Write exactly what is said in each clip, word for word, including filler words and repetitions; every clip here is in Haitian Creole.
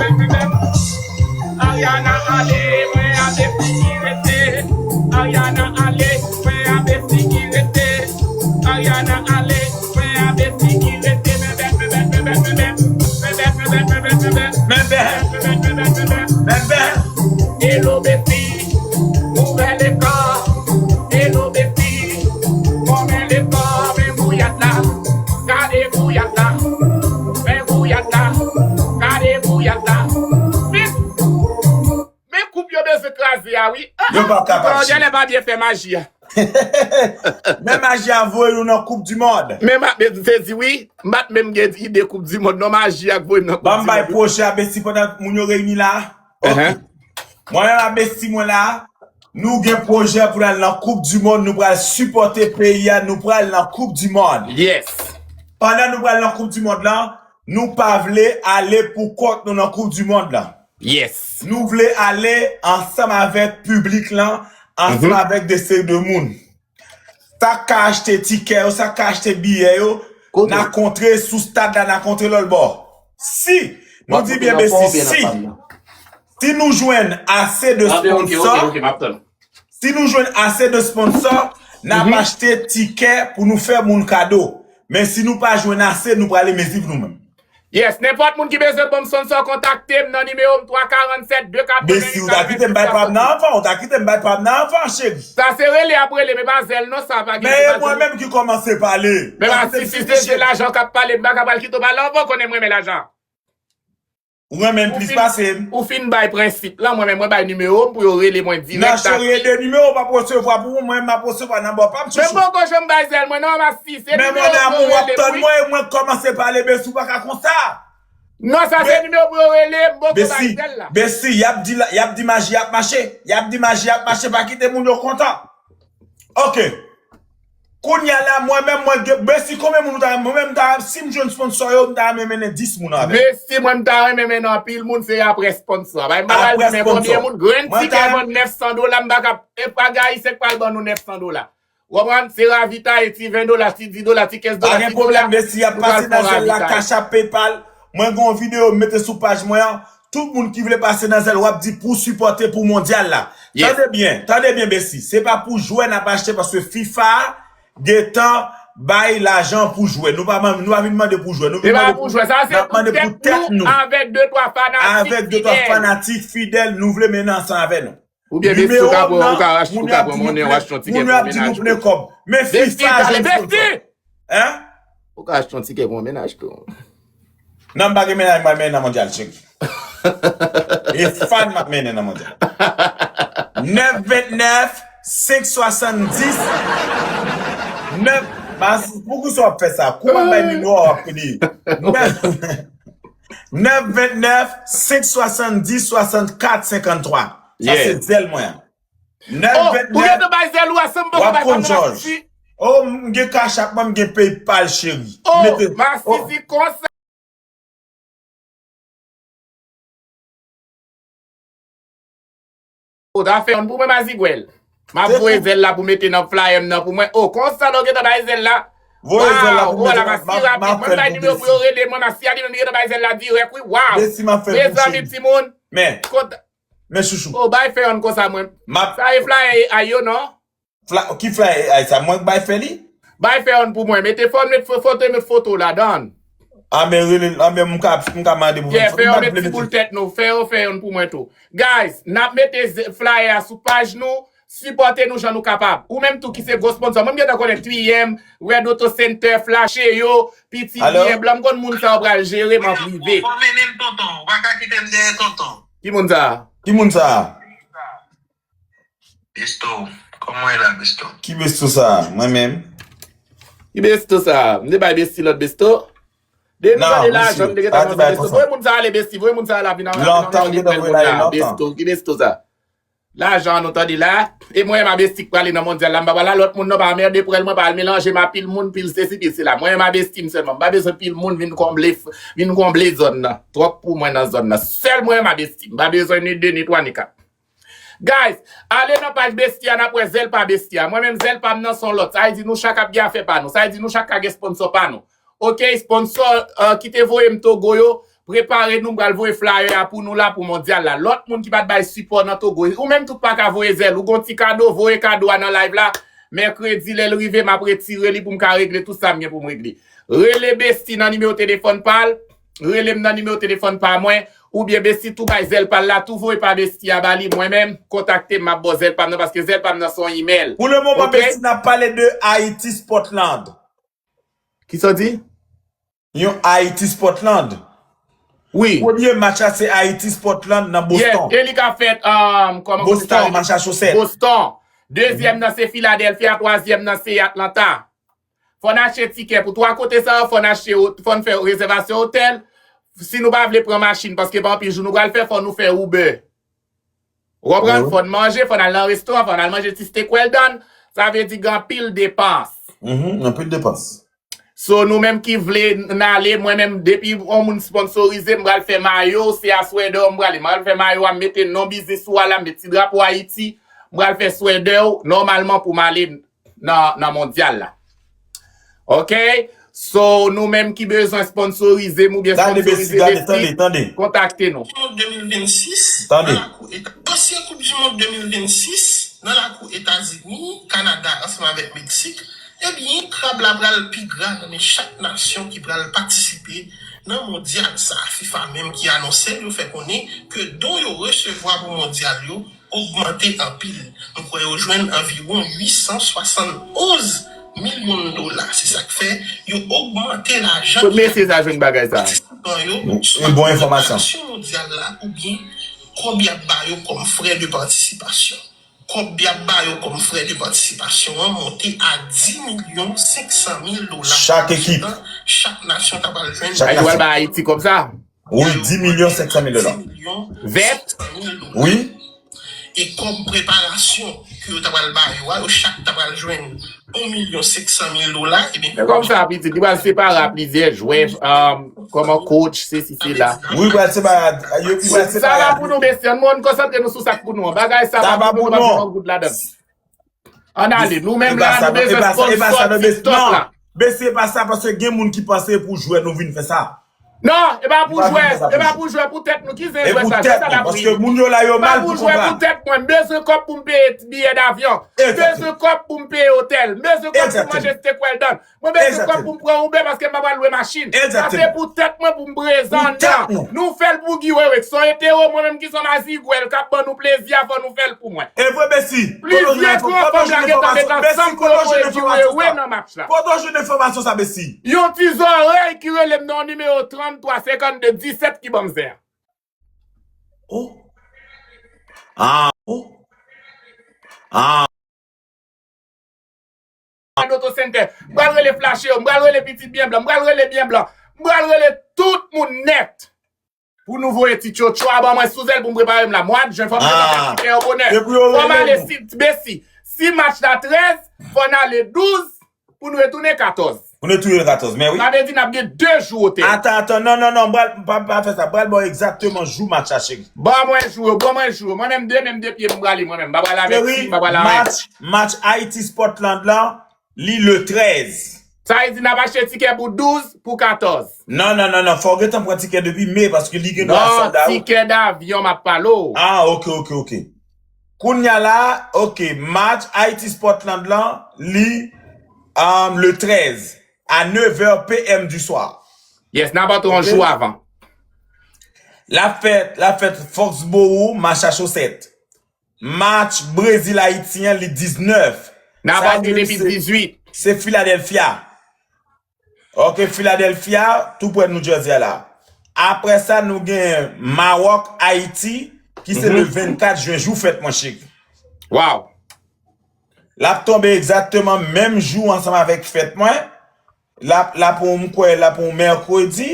bèl, pi bèl. Ariana ale, mwen ap de figi rete. Ariana ale, mwen ap de figi rete. Ariana ale, Yo pa kapab. Mondyal pa byen fè maji a. Men maji a voye nou nan koup di mond. Men ma men sezi wi. M pa t menm gen ide koup di mond non, maji a k voye m nan koup di mond. Ban m bay pwojè a Besti pandan moun yo reyini la. Ok. Mwen menm a Besti mwen la. Nou gen pwojè pou n al nan koup di mond, nou pral sipòte peyi a, nou pral nan koup di mond. Yes. Pandan nou pral nan koup di mond lan, nou pa vle ale pou kont nou nan koup di mond lan. Yes. Nou vle ale ansanm avèk piblik lan, ansanm avèk de seri de moun. Sa k ka achte tikè yo, sa k ka achte biyè yo, n a kontre sou stad la, n a kontre lòt bò. Si, nou di byen Besti, si, si nou jwenn ase de sponsò, si nou jwenn ase de sponsò, n ap achte tikè pou nou fè moun kado. Men si nou pa jwenn ase, nou prale mezi pou nou menm. Yes, nenpòt moun ki bezwen ban m sponsò, kontakte m nan nimewo m twa karannsèt de katreven. Besti, ou ta kite m bay pa m nan anvan, ou ta kite m bay pa m nan anvan, cheri. Sa se rele ap rele, men pa zèl non, sa pa gen. Men e mwen menm ki kòmanse pale. Men pa si, si se se lajan k ap pale, m pa ka pral kite w pale anvan, konnen m renmen lajan. Ou renmen m plis pase m. Ou fin bay prensip lan, mwen menm mwen bay nimewo m pou yo rele mwen dirèk. Nan cheri, e de nimewo w p ap resevwa pou ou, mwen m ap resevwa nan bò pa m, chouchou. Men m poko janm bay zèl mwen non, Masi. Se nimewo pou yo rele m wi. Men mon amour, w ap tann mwen e mwen k kòmanse pale, Besti, ou pa ka konsa. Non, sa se nimewo pou yo rele m, m poko bay zèl la. Besti, y ap di, y ap di maji ap mache. Y ap di maji ap mache, pa kite moun yo kontan. Ok. Kounye a la, mwen menm, mwen gen, Besti, konbyen moun ou ta renmen? Mwen menm, m ta, si m jwenn sponsò yo, m ta renmen mennen dis moun avè m. Besti, mwen, m ta renmen mennen anpil moun, se apre sponsò. Bay m pa pral di men konbyen moun, grenn tikè vann nèf san dola, m pa ka, e pa gen Ayisyen k pral ban nou nèf san dola. Ou konprann? Se ravitaye ti ven dola, ti dis dola, ti kenz dola, ti dola. Pa gen pwoblèm, Besti, y ap pase nan zèl la, Cash App, PayPal. Mwen gen yon videyo m mete sou paj mwen an. Tout moun ki vle pase nan zèl, w ap di pou sipòte pou mondyal la. Tande byen, tande byen, Besti. Se pa pou jwè n ap achte paske FIFA gentan bay lajan pou jwè. Nou pa, nou pa vin mande pou jwè. Nou vin mande pou, n ap mande pou tèt nou. Avèk de twa fanatik fidèl. Avèk de twa fanatik fidèl, nou vle mennen ansanm avè nou. Oubyen Besti ou ka pran, ou ka achte, ou ka pran monnen, ou achte yon tikè pou yon mennaj ou tou. Besti, tande, Besti! Hein? Ou ka achte yon tikè pou yon mennaj tou. Non, m pa gen mennaj, m pral mennen nan mondyal, cheri. E fan m ap mennen nan mondyal. Nèf vennèf, senk swasanndis, nèf, mas, poukisa w ap fè sa? Kouman m bay nimewo a w ap pede? Nèf, nèf vennèf, senk swasanndis, swasannkat, senkanntwa. Sa se zèl mwen an. Nèf vennèf. Oh, ou gentan bay zèl ou a san m poko bay pa m nan masisi. Oh, m gen Cash App mwen, m gen PayPal, cheri. Oh, masisi konsa. Ou ta fè yonn pou mwen, Mazigwèl. M ap voye zèl la pou mete nan flyer m nan pou mwen. Oh, konsa lè w gentan bay zèl la. Voye zèl la pou mete nan, m ap, m ap fè l pou Besti. Mwen bay nimewo pou yo rele mwen, Masi a li menm li gentan bay zèl la dirèk wi. Waw. Besti, m ap fè l pou ou, cheri. Mezanmi timoun. Men. Men chouchou. Oh, bay fè yonn konsa mwen. Sa e flyer A I yo non? Ki flyer A I sa? Mwen k bay fè li? Bay fè yonn pou mwen. Mete fò, met foto, met foto ladan. Anben rele, anben m ka, m ka mande pou fè foto. Yeah, fè yon met ti boul tèt nou. Fè yo fè yonn pou mwen tou. Guys, n ap mete flyer a sou paj nou. Sipòte nou jan nou kapab. Ou menm tou ki se gwo sponsò. Mwen m gentan konnen T M, Red Auto Center, Flash yo, Piti Byen Blan. M konn moun sa yo pral jere m an prive. Fò mennen m tonton. Ou pa ka kite m dèyè tonton. Ki moun sa a? Ki moun sa a? Besto, kòman w ye la, Besto? Ki Besto sa a? Mwen menm? Ki Besto sa a? M te bay Besti lòt Besto? Depi m tande lajan, m te gentan panse Besto. Voye moun sa a ale, Besti. Voye moun sa a la vin an, vin an, vin an, vin an, Besto. Ki Besto sa a? Lajan an nou tande la. E mwen menm a Besti k prale nan mondyal la. M pa pral a lòt moun non, pa anmède pwèl mwen, pa al melanje m a pil moun, pil sesi, pil sela. Mwen menm a Besti m sèlman. M pa bezwen pil moun vin konble, vin konble zòn nan. Twòp pou mwen nan zòn nan. Sèl mwen menm a Besti. M pa bezwen ni de, ni twa, ni kat. Guys, ale nan paj Besti a, n ap wè zèl pa Besti a. Mwen menm zèl pa m nan se yon lòt. Sa vle di nou chak ap gen afè pa nou. Sa vle di nou chak ka gen sponsò pa nou. Ok, sponsò, euh, ki te voye m Togo yo, prepare nou, m pral voye flyer a pou nou la pou mondyal la. Lòt moun ki pa t bay sipò nan Togo, ou menm tou k pa ka voye zèl, ou gon ti kado, voye kado a nan live la. Mèkredi, lè l rive, m ap retire li pou m ka regle tout sa m gen pou m regle. Rele Besti nan nimewo telefòn pa l. Rele m nan nimewo telefòn pa mwen, oubyen Besti tou bay zèl pa l la, tou voye pa Besti a ba li, mwen menm, kontakte m, m ap ba w zèl pa m nan, paske zèl pa m nan se yon imèl. Pou le moman, Besti, n ap pale de Haiti Spotland. Kisa w di? Yon Haiti Spotland. Wi. Premye match la se Ayiti Scotland nan Boston. Yes, e li ka fèt, um, kòman kote sa rele? Boston, Massachusetts. Boston. Dezyèm nan se Philadelphia, twazyèm nan se Atlanta. Fò n achte tikè pou twa kote sa yo, fò n achte, fò n fè rezèvasyon otèl. Si nou pa vle pran machin, paske pa anpil jou nou pral fè, fò nou fè Uber. Ou konprann? Fò n manje, fò n al nan restoran, fò n al manje ti steak well done. Sa vle di gen anpil depans. Mhm, anpil depans. So, nou menm ki vle n ale, mwen menm, depi yon moun sponsorize, m pral fè mayo, se a swèdè w m prale. M pral fè mayo a, m mete non biznis ou a la, m met ti drapo Ayiti, m pral fè swèdè w, nòmalman pou m ale nan, nan mondyal la. Ok? So, nou menm ki bezwen sponsorize m oubyen sponsorize Messi, kontakte nou. Koup di mond de mil vennsis nan lakou Eta-, ansyen koup di mond de mil vennsis nan lakou Etazini, Kanada ansanm avèk Meksik, ebyen, krab la pral pi gra nan men chak nasyon ki pral patisipe nan mondyal sa. FIFA menm ki anonse l, yo fè konnen ke don yo resevwa pou mondyal yo ogmante anpil. M kwè yo jwenn anviwon uit san swasann onz milyon dola. Se sa k fè yo ogmante lajan ki... Kot mesye sa jwenn bagay sa? Patisipan yo, swa nan aksyon mondyal la, oubyen kòb y ap ba yo kòm frè de patisipasyon. Kòb y ap ba yo kòm frè de patisipasyon an monte a dis milyon senk san mil dola. Chak ekip. Chak nasyon ta pral jwenn. Chak nasyon. Yo pral ba Ayiti kòb sa? Wi, dis milyon senk san mil dola. Vèt? Wi. E kòb preparasyon ke yo ta pral ba yo a, yo chak ta pral jwenn yon milyon senk san mil dola, ebyen, men kòb sa, pitit, li pral separe a plizyè jwè, um, kòman coach, sesi, sela. Wi, pral separe, yo, li pral separe. Sa pa pou nou, mesye, ann konsantre nou sou sa k pou nou an. Bagay sa pa pou nou, nou pa pou pran goud ladan. Ann ale, nou menm la, nou bezwen sponsor TikTok la. Mesye, e pa sa, paske gen moun ki panse e pou jwè nou vin fè sa. Non, e pa pou jwè, e pa pou jwè pou tèt nou. Ki zen jwè sa? Ki sa l ap rive? Paske moun yo la yo mal pou konprann. E pa pou jwè pou tèt mwen, m bezwen kòb pou m peye biyè davyon. M bezwen kòb pou m peye otèl. M bezwen kòb pou m manje steak well done. Mwen bezwen kòb pou m pran Uber paske m pa pral lwe machin. Sa se pou tèt mwen pou m prezan anndan. Nou fè l pou Guy Wewe, ki se yon etero, mwen menm ki se yon mazigwèl k ap ban nou plezi a, fò nou fè l pou mwen. E vre, Messi. Plizyè gran fanm la gentan met ansanm pou yo voye Guy Wewe nan match la. Kote w jwenn enfòmasyon sa, Messi? Yon ti zòrèy ki rele m nan nimewo trannntwa senkannde disèt ki ban m zen an. Oh. Ah, oh. Ah. An Auto Center. M pral rele flache yo, m pral rele pitit byen blan, m pral rele byen blan, m pral rele tout moun nèt. Pou nou voye ti tchotcho a ban mwen sou zèl pou m prepare m la. Mwa jen fò m gentan fè tikè yo bonè. Fò m ale si, Messi. Si match la trèz, fò n ale douz pou nou retounen katòz. Pou nou retounen katòz, men wi. Sa vle di n ap gen de jou otèl. Atan, atan, non, non, non, m pral, pa, pa fè sa. M pral ba w egzakteman jou match la, cheri. Ban mwen jou yo, ban mwen jou yo. Mwen menm de men m de pye m prale mwen menm. M pa pral avèk fi, m pa pral avèk... Cheri, match, match Ayiti Scotland la, li le trèz. Sa vle di n ap achte tikè pou douz, pou katòz. Non, non, non, non, fò w gentan pran tikè depi me, paske li gen dwa sold out. Non, tikè davyon m ap pale w. Ah, ok, ok, ok. Kounye a la, ok, match Ayiti Scotland lan, li, um, le trèz, à neuf heures P M du soir. Yes, n ap antre yon jou avan. L ap fèt, l ap fèt Foxborough, Massachusetts. Match Brezil Ayiti an, li diznèf. N ap antre depi dizuit. Se Philadelphia. Ok, Philadelphia, tou prè New Jersey a la. Apre sa, nou gen Mawòk, Ayiti, ki se le vennkat jen, jou fèt mwen, cheri. Wow. L ap tonbe egzakteman menm jou ansanm avèk fèt mwen. L ap, l ap pou m kwè, l ap pou mèkredi.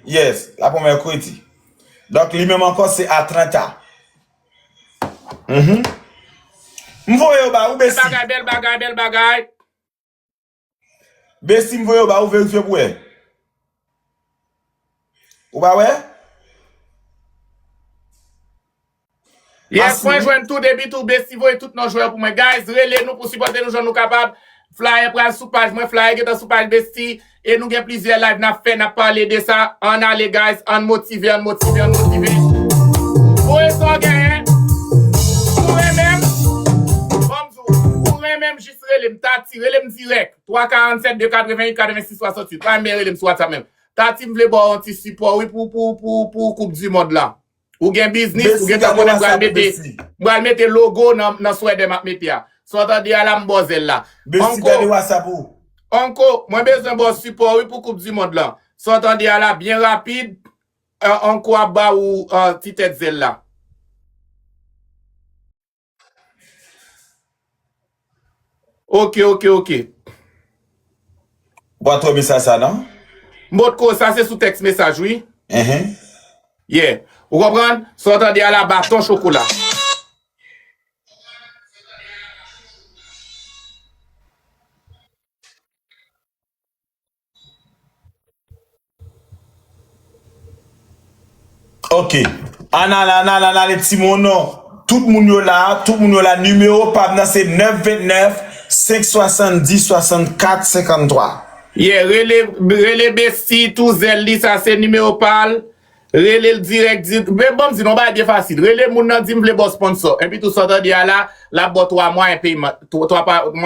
Yes, l ap pou mèkredi. Donk, li menm ankò, se Atlanta. Mhm. M voye yo ba ou, Besi. Bèl bagay, bèl bagay, bèl bagay. Besi, m voye yo ba ou, verifye pou wè. Ou pa wè? Yes, mwen jwenn tou depi tou, Besi voye tout non jwè pou mwen. Guys, rele nou pou sipòte nou jan nou kapab. Flyer pral sou paj mwen, flyer gentan sou paj Besi. E nou gen plizyè live n ap fè, n ap pale de sa. Ann ale, guys, ann motive, ann motive, ann motive. Voye sa w genyen. Ou renmen m? Ban m di w, ou renmen m, jis rele m, Tati, rele m dirèk. Twa karannsèt de katrevenn uit katrevensis swasanntuit. Pa renmen rele m sou WhatsApp menm. Tati, m vle ba w yon ti sipò, wi, pou, pou, pou, pou koup di mond lan. Ou gen biznis, ou gentan konnen m pral mete, m pral mete logo nan, nan swèdè m ap mete a. Sa w tande a la, m ba w zèl la. Besi, gade WhatsApp ou. Onko, mwen bezwen ba w sipò, wi, pou koup di mond lan. Sa w tande a la, byen rapid. an, an kou ap ba ou, an, ti tèt zèl la. Ok, ok, ok. Ou pa twò mesaj sa non? M potko, sa se sou tèks mesaj, wi. Enhen. Yeah. Ou konprann? Sa w tande a la, baton chokola. Ok. Ann ale, ann ale, ann ale, timoun. Tout moun yo la, tout moun yo la. Nimewo pa m nan se nèf vennèf, senk swasanndis, swasannkat, senkanntwa. Yeah, rele, rele Besti tou, zèl li, sa se nimewo pa l. Rele l dirèk, di, men ban m di nou yon bagay byen fasil. Rele moun nan, di m vle ba w sponsor. Epi tou sa w tande a la, l ap ba w twa mwa en peyman. Twa, twa pa,